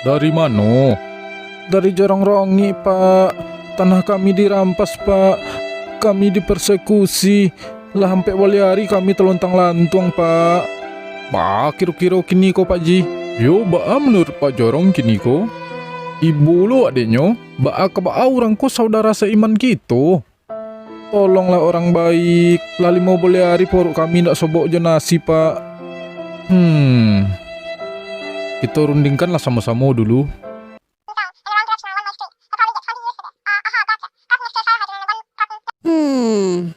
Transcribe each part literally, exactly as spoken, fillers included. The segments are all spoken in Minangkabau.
Dari mano? Dari Jorong Rongik, Pak. Tanah kami dirampas, Pak. Kami dipersekusi. Lah ampek baleh ari kami talontang-lantuang, Pak. Baa kiro-kiro kiniko, Pak Ji? Yo, baa manuruik Pak Jorong kiniko? Ibo lo adeknyo, baa ka baa urang ko saudara saiman kito? Tolonglah, orang baik, lah limo baleh ari poruik kami indak sobok jo nasi, Pak. Hmm. Kito rundiangkanlah samo-samo dulu. Hmm.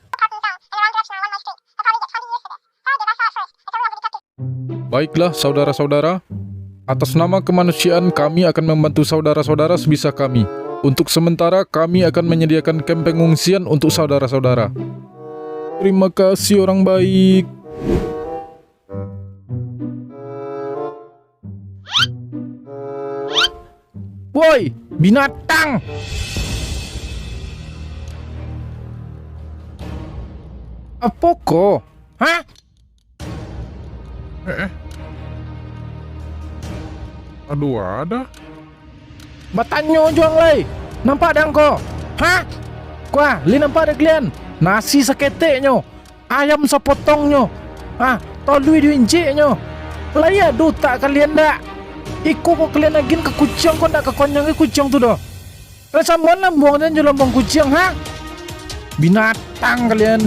Baiklah, saudara-saudara. Atas nama kemanusiaan, kami akan membantu saudara-saudara sebisa kami. Untuk sementara, kami akan menyediakan kem pengungsian untuk saudara-saudara. Terima kasih, orang baik. Woi, binatang! Apo ko? Hah? Eh, eh. Aduh, ada. Batanyo juo ang lai. Nampak dek ang ko? Hah? Kuah, lai nampak dek kalian? Nasi saketeknyo, ayam sapotongnyo, ah, tolui duo injiknyo. Lai ado utak kalian dak? Iko ko kalian agiahan ka kuciang ko, ndak ka konyang kuciang tu doh. Lah samoan lambuang jan jo lambuang kuciang, ha? Binatang kalian.